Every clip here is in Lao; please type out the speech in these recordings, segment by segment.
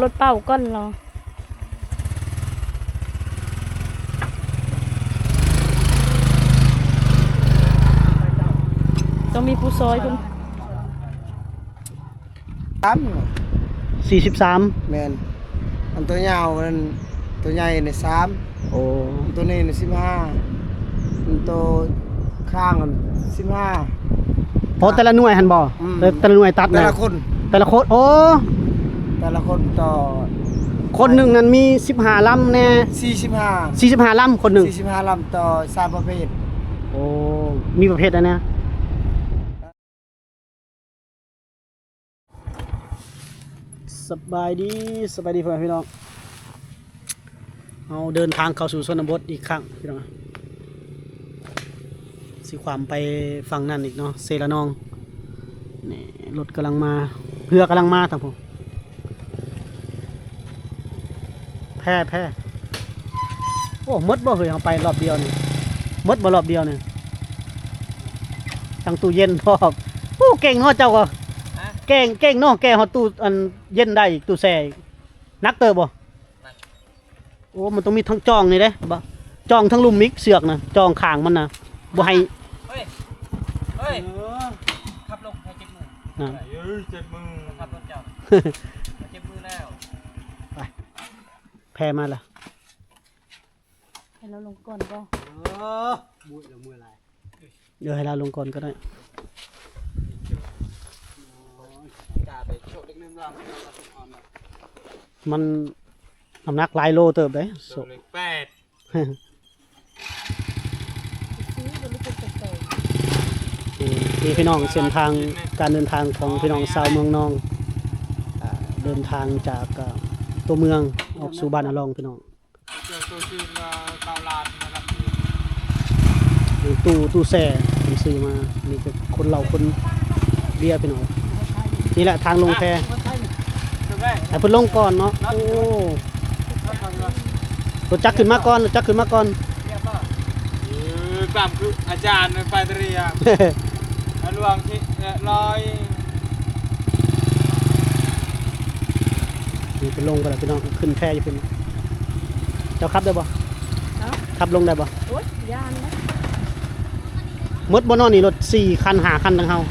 ລົດເປົ່າກ່ອນເນາະ ຕ້ອງມີຜູ້ຊ່ອຍເພິ່ນ. ສາມ ສີ່ສິບສາມ ແມ່ນ. ອັນໂຕຍາວນັ້ນ ໂຕໃຫຍ່ນີ້ສາມ. ໂອ້ ອັນໂຕນີ້ນີ້ສິບຫ້າ ອັນໂຕຂ້າງຫັ້ນສິບຫ້າ. ໂອ້ ແຕ່ລະໜ່ວຍຫັ້ນບໍ່? ອືມ ແຕ່ ແຕ່ລະໜ່ວຍຕັດນະ ແຕ່ລະຄົນ ແຕ່ລະຄົນ. ໂອ້ ແຕ່ລະຄົນຕໍ່ ຄົນໜຶ່ງນັ້ນມີສິບຫ້າລຳແນ່ ສີ່ສິບຫ້າ ສີ່ສິບຫ້າລຳຄົນໜຶ່ງ ສີ່ສິບຫ້າລຳຕໍ່ສາມປະເພດ. ໂອ້ ມີປະເພດໃດແນ່? ສະບາຍດີ ສະບາຍດີພໍ່ແມ່ພີ່ນ້ອງ ເຮົາເດີນທາງເຂົ້າສູ່ຊົນນະບົດອີກຄັ້ງພີ່ນ້ອງ ຊິຂ້າມໄປຝັ່ງນັ້ນອີກເນາະ ເຊລະນອງ. ນີ້ລົດກຳລັງມາ ເຮືອກຳລັງມາທາງພຸ້ນ. ແພ ແພ ໂອ້ ໝົດບໍ່ເຮີ້ຍ ເຮົາໄປລອບດຽວນີ້ ໝົດບໍ່ລອບດຽວນີ້? ທັງຕູ້ເຢັນພ້ອມ. ໂອ້ ເກັ່ງເນາະເຈົ້າກໍ ຮະ? ເກັ່ງ ເກັ່ງເນາະ ແກ່ຮອດຕູ້ອັນເຢັນໄດ້ອີກ ຕູ້ແຊ່ອີກ. ໜັກເຕີບບໍ່? ໂອ້ ມັນຕ້ອງມີທັງຈ່ອງນີ້ເດ້ ຈ່ອງທັງລຸ່ມອີກ ເຊືອກນະ ຈ່ອງຂ້າງມັນນະ ບໍ່ໃຫ້ ເຮີ້ຍ ເຮີ້ຍ ເອີ ຂັບລົງໃຫ້ເຈັບມື ນະ ເອີ ເຈັບມື ຂັບລົດເຈົ້າ ເຈັບມືແລ້ວ. ໄປ ແພມາລະ ໃຫ້ລາວລົງກ່ອນບໍ່? ເອີ ເມື່ອຍລະ ເມື່ອຍຫຼາຍ. ເອີ ໃຫ້ລາວລົງກ່ອນກໍໄດ້ ມັນນ້ຳໜັກຫຼາຍໂລເຕີບເດ້. ໂຕເລກແປດ ນີ້ ນີ້ພີ່ນ້ອງ ເສັ້ນທາງການເດີນທາງຂອງພີ່ນ້ອງຊາວເມືອງນອງ ອ່າ ເດີນທາງຈາກ ອ່າ ຕົວເມືອງອອກສູ່ບ້ານອາລອງພີ່ນ້ອງ. ຕູ້ ຕູ້ແຊ່ເພິ່ນຊື້ມາ ມີແຕ່ຄົນເຫຼົ້າຄົນເບຍພີ່ນ້ອງ. ນີ້ແຫຼະທາງລົງແພ ໃຫ້ເພິ່ນລົງກ່ອນເນາະ. ໂອ້ ລົດຈັກຂຶ້ນມາກ່ອນ ລົດຈັກຂຶ້ນມາກ່ອນ. ເອີ ຕາມຄືອາຈານໄປຕະເລຍ ຫຼວງທີ່ ເອີ ລອຍ ນີ້ເພິ່ນລົງໄປແລ້ວພີ່ນ້ອງ ຂຶ້ນແພຢູ່ພຸ້ນ. ເຈົ້າຂັບໄດ້ບໍ່? ຮະ? ຂັບລົງໄດ້ບໍ່? ໂອ້ຍ ຢ້ານເດ້. ໝົດບໍ່ເນາະນີ້ ລົດສີ່ຄັນຫ້າຄັນທັງເຮົາ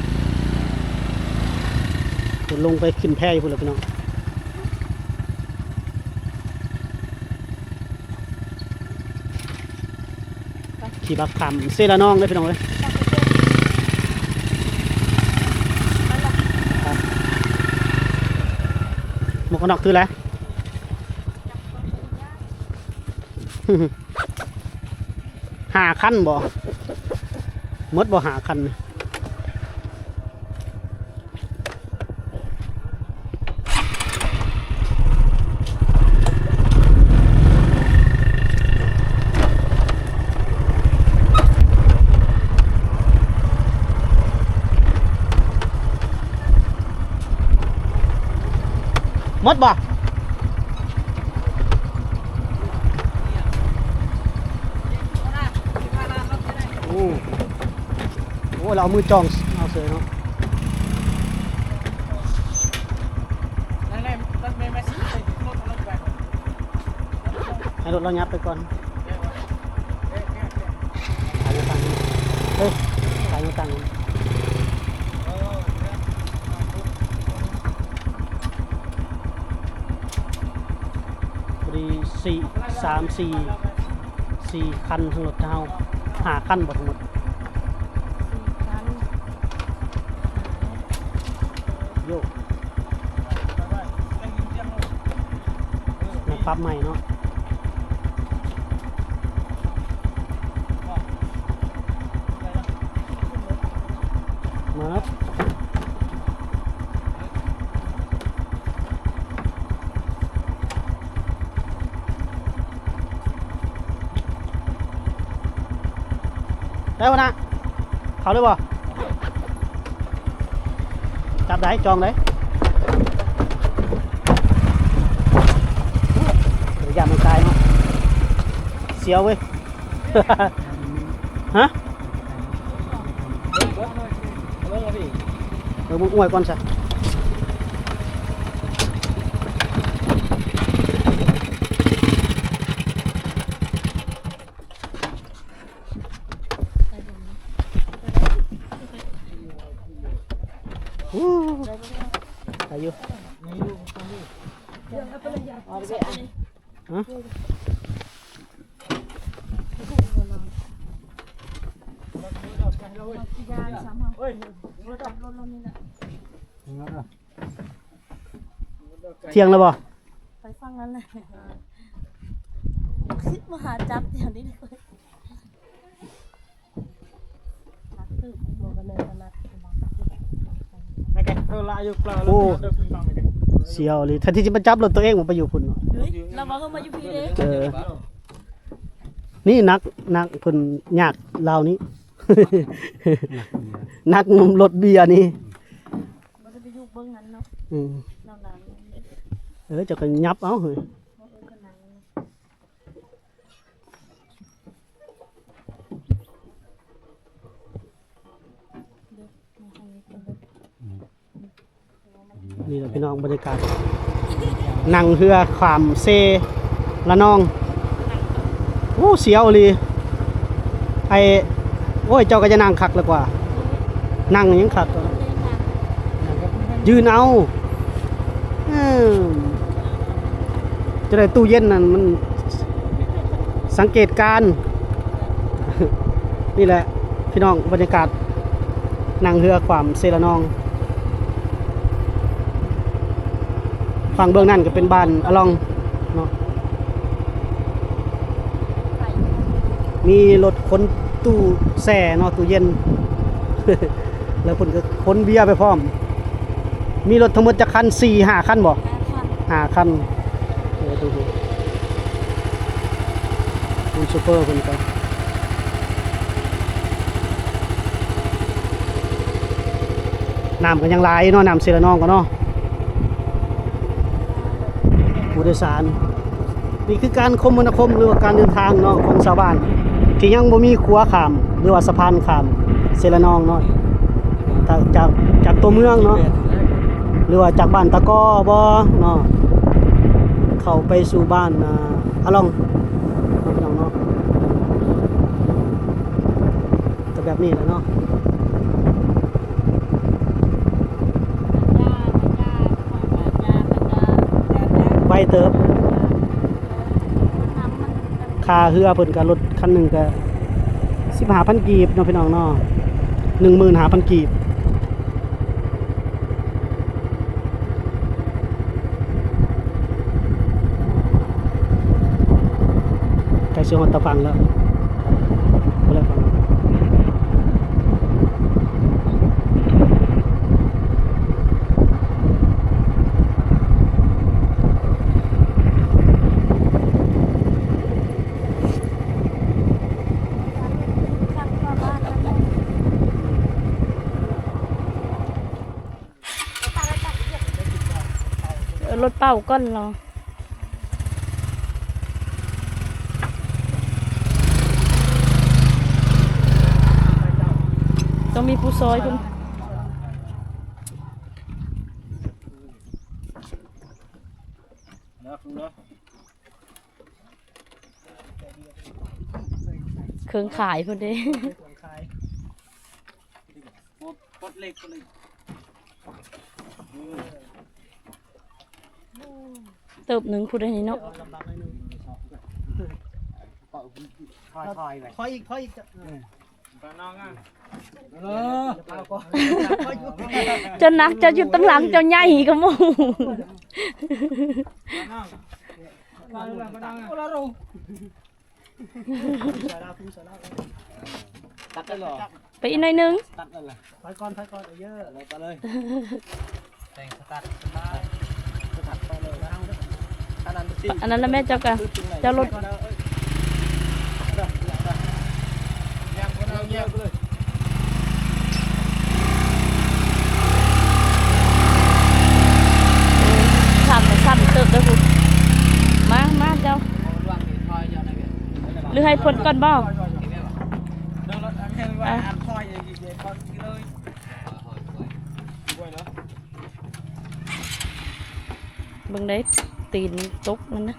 ເພິ່ນລົງໄປຂຶ້ນແພຢູ່ພຸ້ນແລ້ວພີ່ນ້ອງ. ຂີ່ບັກຂ້າມເຊລະນອງເດ້ພີ່ນ້ອງເອີຍ. ໝວກກັນນັອກຖືແລ້ວ ຫ້າຄັນບໍ່? ໝົດບໍ່ຫ້າຄັນ? ໝົດບໍ່? ໂອ້ ໂອ້ ລາວເອົາມືຈ່ອງເອົາເສີຍເນາະ. ໃຫ້ລົດລາວຫຍັບໄປກ່ອນ. ຂາຍຢູ່ຝັ່ງນີ້ ເອີ ຂາຍຢູ່ຝັ່ງນີ້. ພໍດີ ສີ່ ສາມ ສີ່ ສີ່ຄັນ ທັງລົດເຮົາ ຫ້າຄັນບໍ່ທັງໝົດ? ສີ່ຄັນ ໂຍ ມາປັບໃໝ່ເນາະ. ມາ ໄດ້ບໍ່ນະ? ເຂົ້າໄດ້ບໍ່? ຈັບໄດ້ ຈອງໄດ້. ຢ່າມັນຕາຍເນາະ ສຽວເວີຍ. ຮະ? ເອີ ມຶງອວຍກ່ອນຊະ. ອາຍຸ ຮະ ທ່ຽງແລ້ວບໍ່? ໄປຝັ່ງນັ້ນແຫຼະ ມາຫາຈັບແຖວນີ້ດີກວ່າ. ໂອ້ ສຽວອີ່ຫຼີ ແທນທີ່ຈະມາຈັບລົດຕົວເອງ ບໍ່ໄປຢູ່ພຸ້ນເນາະ. ເອີ ລະວ່າເຮົາມາຢູ່ພີ້ເດ້. ເອີ ນີ້ໜັກ ໜັກ ເພິ່ນຍາດລາວນີ້ ໜັກນຳລົດເບຍນີ້. ບໍ່ໄດ້ໄປຢູ່ເບິ່ງນັ້ນເນາະ. ອືມ ເອີ ເຈົ້າກໍຫຍັບເອົາເຮີ້ຍ. ນີ້ແຫຼະພີ່ນ້ອງ ບັນຍາກາດ ນັ່ງເຮືອຂ້າມເຊລະນອງ. ໂອ້ ສຽວອີ່ຫຼີ ໄອ້ ໂອ້ຍ ເຈົ້າກໍຢ່ານັ່ງຄັກລະກວ່າ ນັ່ງຍັງຄັກ ຢືນເອົາ. ເອີ ຈະໄດ້ ຕູ້ເຢັນນັ້ນມັນ ສັງເກດການ. ນີ້ແຫຼະພີ່ນ້ອງ ບັນຍາກາດນັ່ງເຮືອຂ້າມເຊລະນອງ. ຝັ່ງເບື້ອງນັ້ນກໍເປັນບ້ານອະລອງເນາະ ມີລົດຂົນຕູ້ແຊ່ເນາະ ຕູ້ເຢັນ ແລ້ວເພິ່ນກໍຂົນເບຍໄປພ້ອມ. ມີລົດທັງໝົດຈັກຄັນ? ສີ່ຫ້າຄັນບໍ່? ຫ້າຄັນ ຫ້າຄັນ. ເອີ ໂອ້ໂຫ ຄຸນໂຊເຟີເພິ່ນກໍ ນ້ຳກໍຍັງຫຼາຍເນາະ ນ້ຳເຊລະນອງກໍເນາະ ຜູ້ໂດຍສານ. ນີ້ຄືການຄົມມະນາຄົມ ຫຼືວ່າການເດີນທາງເນາະ ຂອງຊາວບ້ານທີ່ຍັງບໍ່ມີຂົວຂ້າມ ຫຼືວ່າສະພານຂ້າມເຊລະນອງເນາະ ຈາກ ຈາກ ຈາກຕົວເມືອງເນາະ ຫຼືວ່າຈາກບ້ານຕະກໍບໍເນາະ ເຂົ້າໄປສູ່ບ້ານ ອາ ອາລອງເນາະ ພີ່ນ້ອງເນາະ. ກໍແບບນີ້ແຫຼະເນາະ ໄວເຕີບ. ຄ່າເຮືອເພິ່ນກໍລົດຄັນໜຶ່ງກໍສິບຫ້າພັນກີບເນາະ ພີ່ນ້ອງເນາະ ໜຶ່ງໝື່ນຫ້າພັນກີບ. ໃກ້ຊິຮອດຕາຝັ່ງແລ້ວ ພຸ້ນແຫຼະຝັ່ງ. ເອີ ລົດເປົ່າກ່ອນເນາະ ຕ້ອງມີຜູ້ຊ່ອຍເພິ່ນ. ເຄື່ອງຂາຍພຸ້ນເດ້ ເຄື່ອງຂາຍ ປົດ ປົດເຫຼັກພຸ້ນເລີຍ ເຕີບໜຶ່ງພຸ້ນເດ້ນີ້ເນາະ ຖອຍ ຖອຍໄປ ຖອຍອີກ ຖອຍອີກ ເອີ ເຈົ້າໜັກ ເຈົ້າຢູ່ຕັ້ງຫຼັງ ເຈົ້າໃຫຍ່ກວ່າໝູ່. ຕັດໄດ້ເຫຼືອ ໄປອີກໜ້ອຍໜຶ່ງ ຕັດນັ້ນລະ ຖອຍກ່ອນ ຖອຍກ່ອນ ເອີ ເລີຍ ຕັດເລີຍ ແຕ່ງສະຕາດສະບາຍ ສະຕາດໄປເລີຍນະ ອັນນັ້ນ ອັນນັ້ນລະແມ່ ເຈົ້າກະ ເຈົ້າລົດ ຊ້ຳ ຊ້ຳເຕີບເດີພຸ້ນ ມາ ມາເຈົ້າ ຫຼືໃຫ້ພົ້ນກ່ອນບໍ່? ອ່ະ ເບິ່ງໄດ້ຕີນຕົກນັ້ນນະ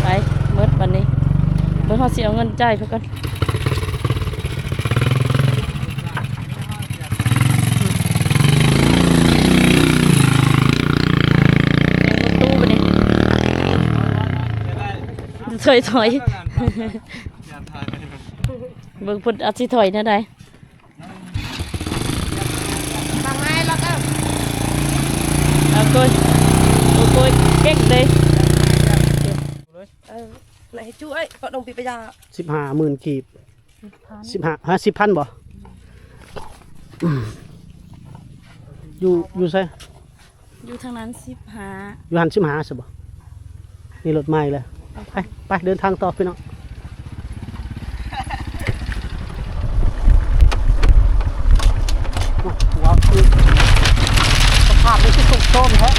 ໄປ ໝົດບັດນີ້. เฮาสิเอาเงินจ่ายเพิ่นก่อน นั่งรถตู้บัดนี้ ถอยๆ เบิ่งเพิ่นอาจสิถอยแนวใด Bằng ai lọt đâu. Ờ, coi. Coi, coi, cách đây. Ờ, này chú ấy, có đồng tiền bây giờ. ສິບຫ້າໝື່ນກີບ ສິບຫ້າ ຮະ ສິບພັນບໍ່? ຢູ່ ຢູ່ໃສ? ຢູ່ທາງນັ້ນສິບຫ້າ ຢູ່ຫັ້ນສິບຫ້າຊະບໍ່? ມີລົດມາອີກແລ້ວ ໄປ ໄປເດີນທາງຕໍ່ພີ່ນ້ອງ ວ້າວ ສະພາບມັນຄືໂຊມແທ້.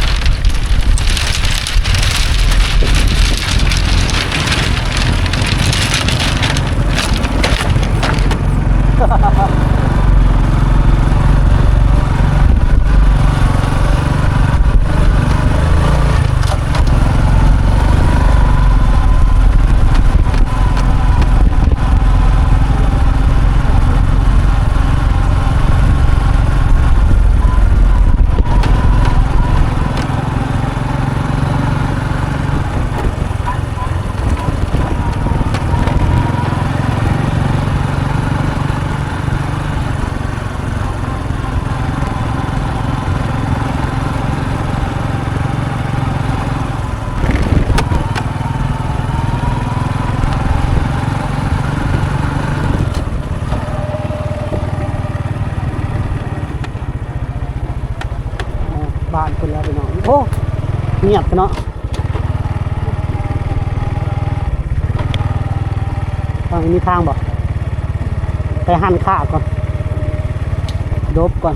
ບ້ານເພິ່ນແລ້ວພີ່ນ້ອງ ໂອ້ ງຽບເນາະ. ທາງນີ້ມີທາງບໍ່? ໄປຮ້ານຄ້າກ່ອນ ໂດບກ່ອນ.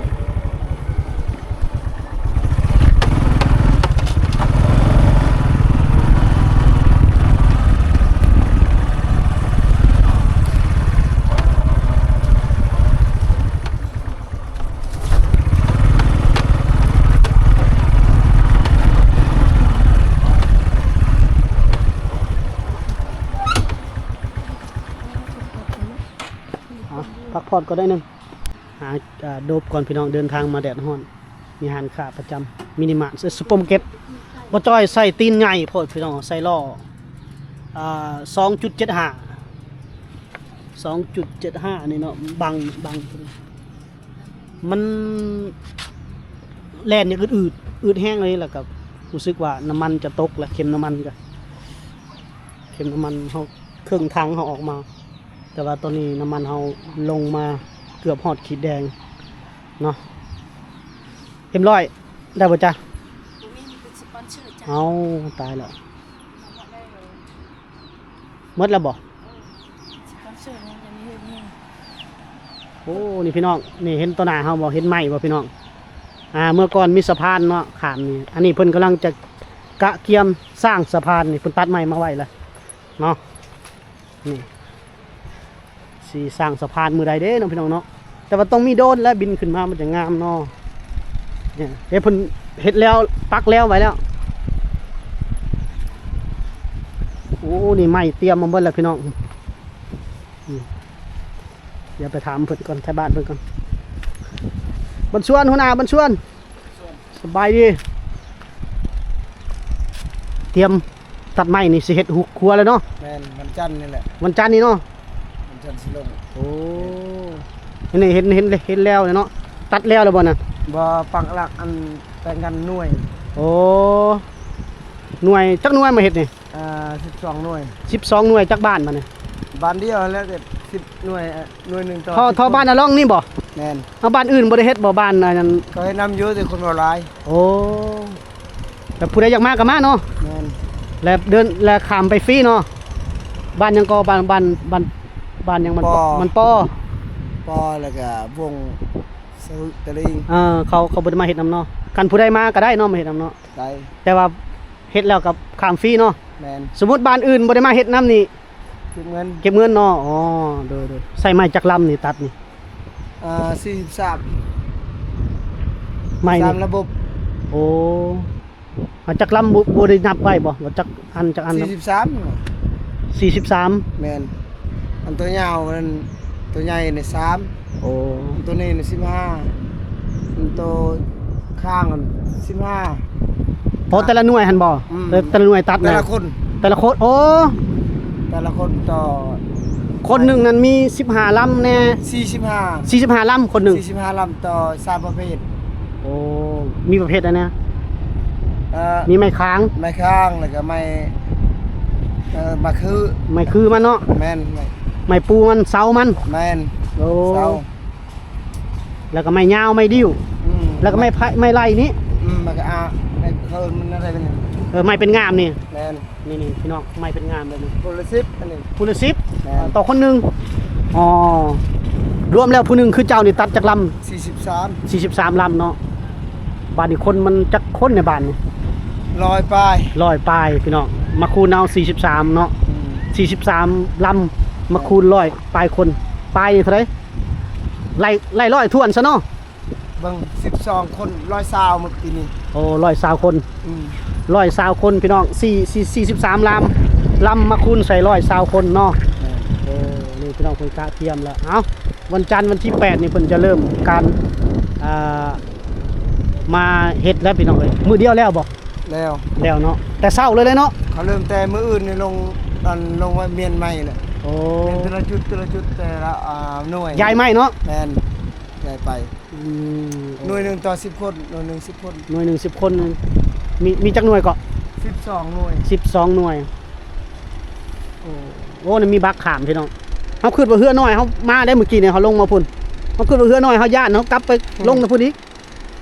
ອ່ະ ພັກຜ່ອນກ່ອນໜ້ອຍໜຶ່ງ ຫາ ອ່າ ໂດບກ່ອນພີ່ນ້ອງ ເດີນທາງມາແດດຮ້ອນ. ມີຮ້ານຄ້າປະຈຳ ມິນິມາດ ຊຸບເປີມາເກັດ ບໍ່ຈ່ອຍໃສ່ຕີນໃຫຍ່ໂພດພີ່ນ້ອງ ໃສ່ລໍ້ ອ່າ ສອງຈຸດເຈັດຫ້າ ສອງຈຸດເຈັດຫ້ານີ້ເນາະ ບັງ ບັງ ມັນແລ່ນຢ່າງອືດໆ ອືດແຮງເລີຍ ແລ້ວກໍຮູ້ສຶກວ່ານ້ຳມັນຈະຕົກ ແລະ ເຂັມນ້ຳມັນກໍ ເຂັມນ້ຳມັນເຮົາ ເຄິ່ງຖັງເຮົາອອກມາ ແຕ່ວ່າຕອນນີ້ນ້ຳມັນເຮົາລົງມາເກືອບຮອດຂີດແດງເນາະ. ເອັມຮ້ອຍ ໄດ້ບໍ່ຈະ? ບໍ່ມີ ມີແຕ່ສະປອນເຊີຈ້ະ. ເອົ້າ ຕາຍແລ້ວ ໝົດແລ້ວບໍ່? ເອີ ສະປອນເຊີຍັງມີເຮັດນີ້. ໂອ້ ນີ້ພີ່ນ້ອງ ນີ້ເຫັນຕໍ່ໜ້າເຮົາບໍ່? ເຫັນໄມ້ບໍ່ພີ່ນ້ອງ? ອ່າ ເມື່ອກ່ອນມີສະພານເນາະ ຂ້າມນີ້ ອັນນີ້ເພິ່ນກຳລັງຈະກະກຽມສ້າງສະພານນີ້ ເພິ່ນຕັດໄມ້ມາໄວ້ແລ້ວເນາະ. ນີ້ ຊິສ້າງສະພານມື້ໃດເດ້ເນາະພີ່ນ້ອງເນາະ ແຕ່ວ່າຕ້ອງມີໂດຣນແລະ ບິນຂຶ້ນມາມັນຈະງາມເນາະ. ນີ້ເດ້ ເພິ່ນເຮັດແລ້ວ ປັກແລ້ວໄວ້ແລ້ວ. ໂອ້ ນີ້ໄມ້ຕຽມມາເບິດແລ້ວພີ່ນ້ອງ. ອືມ ດຽວໄປຖາມເພິ່ນກ່ອນ ໄທບ້ານເພິ່ນກ່ອນ. ບັນຊວນ ຫົວໜ້າບັນຊວນ. ສະບາຍດີ. ຕຽມຕັດໄມ້ນີ້ ຊິເຮັດຮຸກຄົວແລ້ວເນາະ? ແມ່ນ ວັນຈັນນີ້ແຫຼະ. ວັນຈັນນີ້ເນາະ? ວັນຈັນຊິລົງ. ໂອ້ ເຫັນ ເຫັນ ເຫັນ ເຫັນແລ້ວເນາະ? ຕັດແລ້ວແລ້ວບໍ່ນະ? ບໍ່ ປັກຫຼັກ ອັນ ແປງກັນໜ່ວຍ. ໂອ້ ໜ່ວຍ ຈັກໜ່ວຍມາເຮັດນີ້? ອ່າ ສິບສອງໜ່ວຍ. ສິບສອງໜ່ວຍ ຈັກບ້ານບາດນີ້? ບ້ານດຽວຫັ້ນແຫຼະ ສິບໜ່ວຍ ໜ່ວຍໜຶ່ງຕໍ່ ທໍ່ ທໍ່ບ້ານອາລອງນີ້ບໍ່? ແມ່ນ. ເອົາ ບ້ານອື່ນບໍ່ໄດ້ເຮັດບໍ່? ບ້ານອັນນັ້ນ ເຂົາເຮັດນຳຢູ່ ແຕ່ຄົນບໍ່ຫຼາຍ. ໂອ້ ແລ້ວຜູ້ໃດຢາກມາກໍມາເນາະ? ແມ່ນ. ແລ້ວເດີນ ແລ້ວຂ້າມໄປຟຣີເນາະ? ບ້ານຫຍັງກໍ? ບ້ານ ບ້ານ ບ້ານຫຍັງ? ມັນ ປໍ ມັນປໍ ປໍ ແລ້ວກໍວົງສະຫຶຕະລິງ. ເອີ ເຂົາ ເຂົາບໍ່ໄດ້ມາເຮັດນຳເນາະ? ຄັນຜູ້ໃດມາກໍໄດ້ເນາະ ມາເຮັດນຳເນາະ? ໄດ້ ແຕ່ວ່າເຮັດແລ້ວກໍຂ້າມຟຣີເນາະ? ແມ່ນ. ສົມມຸດບ້ານອື່ນບໍ່ໄດ້ມາເຮັດນຳນີ້ ເກັບເງິນ ເກັບເງິນເນາະ? ອໍ ໂດຍໆ. ໃຊ້ໄມ້ຈັກລຳນີ້ຕັດນີ້? ອ່າ ສີ່ສິບສາມ ໄມ້ນີ້ ສາມລະບົບ. ໂອ້ ເອົາ ຈັກລຳ ບໍ່ ບໍ່ໄດ້ນັບໄວ້ບໍ່ ວ່າຈັກອັນ ຈັກອັນ? ສີ່ສິບສາມ. ສີ່ສິບສາມ ແມ່ນ. ອັນໂຕຍາວນັ້ນ ໂຕໃຫຍ່ນີ້ສາມ ໂອ້ ອັນໂຕນີ້ນີ້ສິບຫ້າ ອັນໂຕຂ້າງນັ້ນສິບຫ້າ. ໂອ້ ແຕ່ລະໜ່ວຍຫັ້ນບໍ່? ອືມ ແຕ່ ແຕ່ລະໜ່ວຍຕັດນະ ແຕ່ລະຄົນ ແຕ່ລະຄົນ ໂອ້ ແຕ່ລະຄົນຕໍ່ ຄົນໜຶ່ງນັ້ນມີສິບຫ້າລຳແດ່ ສີ່ສິບຫ້າ ສີ່ສິບຫ້າລຳຄົນໜຶ່ງ ສີ່ສິບຫ້າລຳຕໍ່ສາມປະເພດ. ໂອ້ ມີປະເພດໃດແດ່? ເອີ ມີໄມ້ຄ້າງ ໄມ້ຄ້າງ ແລ້ວກໍໄມ້ ເອີ ໄມ້ຄື ໄມ້ຄືມັນເນາະ ແມ່ນ ໄມ້ ໄມ້ປູມັນ ເສົາມັນ ແມ່ນ ໂອ້ ເສົາ ແລ້ວກໍໄມ້ຍາວ ໄມ້ດິ້ວ ອືມ ແລ້ວກໍໄມ້ໄຜ່ ໄມ້ໄລ່ນີ້ ອືມ ແລ້ວກໍ ອ່າ ໄມ້ເຂົາເອີ້ນມັນແນວໃດນີ້ ເອີ ໄມ້ເປັນງ່າມນີ້ ແມ່ນ. ນີ້ໆ ພີ່ນ້ອງ ໄມ້ເປັນງ່າມແບບນີ້ ຜູ້ລະສິບ ອັນນີ້ຜູ້ລະສິບ ແມ່ນ ຕໍ່ຄົນໜຶ່ງ. ອໍ ລວມແລ້ວຜູ້ໜຶ່ງຄືເຈົ້ານີ້ຕັດຈັກລຳ? ສີ່ສິບສາມ ສີ່ສິບສາມລຳເນາະ. ບາດນີ້ຄົນມັນຈັກຄົນໃນບ້ານນີ້? ຮ້ອຍປາຍ ຮ້ອຍປາຍ ພີ່ນ້ອງ ມາຄູນເອົາສີ່ສິບສາມເນາະ ອືມ ສີ່ສິບສາມລຳ ມາຄູນຮ້ອຍປາຍຄົນ ປາຍນີ້ເທົ່າໃດ? ໄລ່ ໄລ່ຮ້ອຍຖ້ວນຊະເນາະ. ເບິ່ງ ສິບສອງຄົນ ຮ້ອຍຊາວມື້ປີນີ້. ໂອ້ ຮ້ອຍຊາວຄົນ ອືມ ຮ້ອຍຊາວຄົນ ພີ່ນ້ອງ ສີ່ ສີ່ ສີ່ສິບສາມລຳ ລຳມາຄູນໃສ່ຮ້ອຍຊາວຄົນເນາະ ແມ່ນ. ໂອ້ ນີ້ພີ່ນ້ອງເພິ່ນກະກຽມແລ້ວ. ເອົ້າ ວັນຈັນວັນທີແປດນີ້ເພິ່ນຈະເລີ່ມການ ອ່າ ມາເຮັດແລ້ວ ພີ່ນ້ອງເອີຍ. ມື້ດຽວແລ້ວບໍ່? ແລ້ວ ແລ້ວເນາະ ແຕ່ເຊົ້າເລີຍເນາະ. ເຂົາເລີ່ມແຕ່ມື້ອື່ນນີ້ລົງ ອັນ ລົງໄວ້ມ້ຽນໄມ້ແຫຼະ. ໂອ້ ມ້ຽນແຕ່ລະຈຸດ ແຕ່ລະຈຸດ ແຕ່ລະ ອ່າ ໜ່ວຍ ຍ້າຍໄມ້ເນາະ. ແມ່ນ ຍ້າຍໄປ ອືມ ໜ່ວຍໜຶ່ງຕໍ່ສິບຄົນ ໜ່ວຍໜຶ່ງສິບຄົນ ໜ່ວຍໜຶ່ງສິບຄົນ. ມີ ມີຈັກໜ່ວຍເກາະ? ສິບສອງໜ່ວຍ ສິບສອງໜ່ວຍ. ໂອ້ ໂອ້ ນີ້ມີບັກຂາມ ພີ່ນ້ອງ. ເຮົາຄິດວ່າເຮືອນ້ອຍເຮົາມາໄດ້ ມື້ກີ້ນີ້ເຮົາລົງມາພຸ້ນ ເຮົາຄິດວ່າເຮືອນ້ອຍເຮົາຢ້ານ ເຮົາກັບໄປ ອືມ ລົງນຳພຸ້ນອີກ.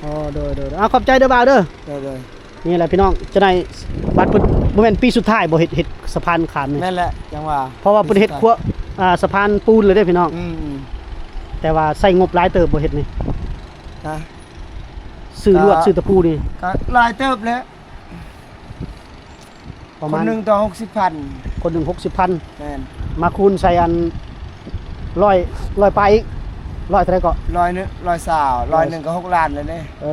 ອໍ ໂດຍໆ ເອົາ ຂອບໃຈເດີບ່າວເດີ. ໂດຍໆ. ນີ້ແຫຼະພີ່ນ້ອງ ຈະໄດ້ ບັດເພິ່ນ ບໍ່ແມ່ນປີສຸດທ້າຍບໍ່ ເຮັດ ເຮັດສະພານຂ້າມນີ້? ແມ່ນແຫຼະ ຈັ່ງວ່າ ເພາະວ່າເພິ່ນເຮັດຂົວ ອ່າ ສະພານປູນເລີຍເດ້ພີ່ນ້ອງ. ອືມໆ ແຕ່ວ່າໃຊ້ງົບຫຼາຍເຕີບບໍ່ເຮັດນີ້? ຮະ? ຊື້ລວດ ກະ ຊື້ຕະປູນີ້ ກະຫຼາຍເຕີບແຫຼະ. ປະມານ ຄົນໜຶ່ງຕໍ່ຫົກສິບພັນ ຄົນໜຶ່ງຫົກສິບພັນ. ແມ່ນ ມາຄູນໃສ່ອັນ ຮ້ອຍ ຮ້ອຍປາຍອີກ ຮ້ອຍເທົ່າໃດເກາະ? ຮ້ອຍໜຶ່ງ ຮ້ອຍຊາວ ຮ້ອຍໜຶ່ງກໍຫົກລ້ານແລ້ວເດ້. ເອີ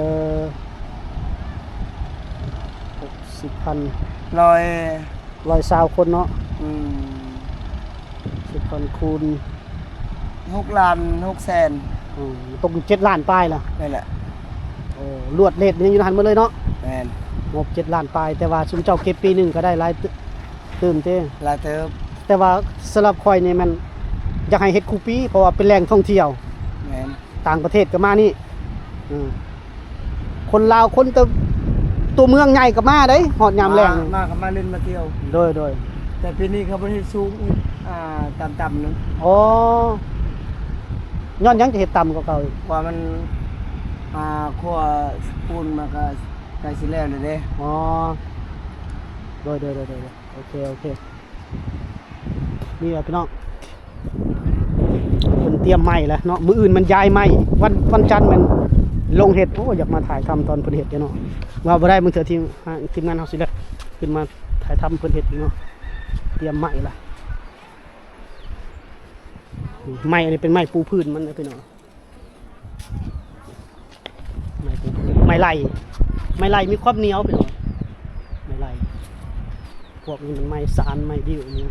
ຫົກສິບພັນ ຮ້ອຍ ຮ້ອຍຊາວຄົນເນາະ. ອືມ ສິບພັນຄູນ ຫົກລ້ານຫົກແສນ. ອືມ ຕົກຢູ່ເຈັດລ້ານປາຍລະ. ແມ່ນແຫຼະ. ໂອ້ ລວດເລດມັນຍັງຢູ່ຫັ້ນໝົດເລີຍເນາະ. ແມ່ນ ງົບເຈັດລ້ານປາຍ ແຕ່ວ່າຊຸມເຈົ້າເກັບປີໜຶ່ງກໍໄດ້ຫຼາຍຕື່ມເດ້. ຫຼາຍເຕີບ. ແຕ່ວ່າສຳລັບຂ້ອຍນີ້ແມ່ນຢາກໃຫ້ເຮັດຄູ່ປີ ເພາະວ່າເປັນແຫຼ່ງທ່ອງທ່ຽວ. ແມ່ນ ຕ່າງປະເທດກໍມານີ້. ອືມ ຄົນລາວ ຄົນແຕ່ຕົວເມືອງໃຫຍ່ກໍມາເດ້ ຮອດຍາມແລ້ງ ມາ ມາກໍມາຫຼິ້ນມາທ່ຽວ. ໂດຍໆ ແຕ່ປີນີ້ເຂົາບໍ່ໄດ້ເຮັດສູງ ອ່າ ຕ່ຳໆ ນະ. ອໍ ຍ້ອນຫຍັງຈະເຮັດຕ່ຳກວ່າເກົ່າອີກ? ວ່າມັນ ອ່າ ຂົວປູນມັນກໍໃກ້ຊິແລ້ວແລ້ວເດ້. ອໍ ໂດຍໆ ໂອເຄ ໂອເຄ ນີ້ແຫຼະພີ່ນ້ອງ ເພິ່ນຕຽມໄມ້ແລ້ວເນາະ. ມື້ອື່ນມັນຍ້າຍໄມ້ ວັນ ວັນຈັນແມ່ນລົງເຮັດ. ໂອ້ ຢາກມາຖ່າຍທຳຕອນເພິ່ນເຮັດຢູ່ເນາະ ວ່າບໍ່ໄດ້ ບາງເທື່ອທີມ ທີມງານເຮົາຊິໄດ້ຂຶ້ນມາຖ່າຍທຳເພິ່ນເຮັດຢູ່ເນາະ. ຕຽມໄມ້ລະ ໄມ້ອັນນີ້ເປັນໄມ້ປູພື້ນມັນເດ້ພີ່ນ້ອງ. ໄມ້ປູ ໄມ້ໄລ່ ໄມ້ໄລ່ມີຄວາມໜຽວ ພີ່ນ້ອງ ໄມ້ໄລ່. ພວກນີ້ມັນໄມ້ສານ ໄມ້ດິ້ວນີ້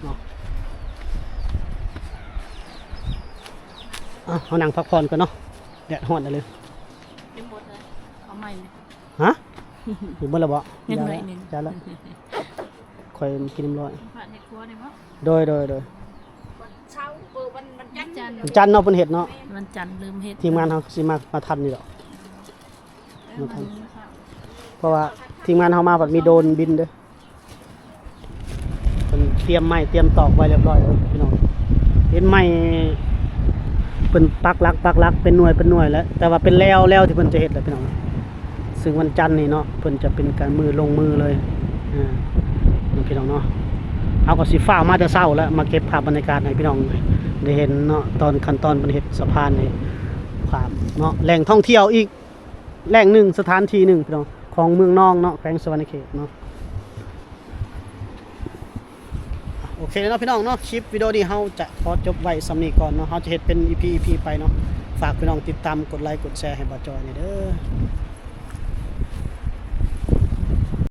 ເນາະ. ອ່ະ ເຮົານັ່ງພັກຜ່ອນກ່ອນເນາະ ແດດຮ້ອນເລີຍ. ຍັງບໍ່ທັນເອົາໃໝ່. ຮະ? ຢູ່ເບິດແລ້ວບໍ່? ຍັງໜ້ອຍໜຶ່ງ. ຢ່າລະ ຂ້ອຍກິນນ້ຳຮ້ອນ. ເຮັດຄົວນີ້ບໍ່? ໂດຍ ໂດຍ ໂດຍ. ວັນເສົາ ເອີ ວັນ ວັນຈັນ ວັນຈັນເນາະ ເພິ່ນເຮັດເນາະ. ວັນຈັນເລີ່ມເຮັດ. ທີມງານເຮົາຊິມາ ມາທັນຢູ່ດອກ ມາທັນ ເອີ ມາທັນ ເພາະວ່າທີມງານເຮົາມາ ບັດມີໂດຣນບິນເດ້. ເພິ່ນຕຽມໄມ້ຕຽມຕອກໄວ້ຮຽບຮ້ອຍແລ້ວພີ່ນ້ອງ. ເຫັນໄມ້ເພິ່ນປັກຫຼັກ ປັກຫຼັກເປັນໜ່ວຍ ເປັນໜ່ວຍແລ້ວ ແຕ່ວ່າເປັນແລວ ແລວທີ່ເພິ່ນຈະເຮັດແຫຼະພີ່ນ້ອງ. ຊຶ່ງວັນຈັນນີ້ເນາະ ເພິ່ນຈະເປັນການມື້ລົງມືເລີຍ. ອ່າ ເນາະ ພີ່ນ້ອງເນາະ ເຮົາກໍຊິຟ້າວມາແຕ່ເຊົ້າແລ້ວ ມາເກັບພາບບັນຍາກາດໃຫ້ພີ່ນ້ອງໄດ້ເຫັນເນາະ ຕອນ ຂັ້ນຕອນເພິ່ນເຮັດສະພານໃຫ້ຂ້າມເນາະ. ແຫຼ່ງທ່ອງທ່ຽວອີກແຫຼ່ງໜຶ່ງ ສະຖານທີ່ໜຶ່ງພີ່ນ້ອງ ຂອງເມືອງນອງເນາະ ແຂວງສະຫວັນນະເຂດເນາະ. ໂອເຄເນາະພີ່ນ້ອງເນາະ ຄລິບວິດີໂອນີ້ເຮົາຈະຂໍຈົບໄວ້ສ່ຳນີ້ກ່ອນເນາະ. ເຮົາຈະເຮັດເປັນ ອີ ພີ ອີ ພີ ໄປເນາະ. ຝາກພີ່ນ້ອງຕິດຕາມ ກົດໄລ ກົດແຊໃຫ້ບ່າວຈອຍແດ່ເດີ.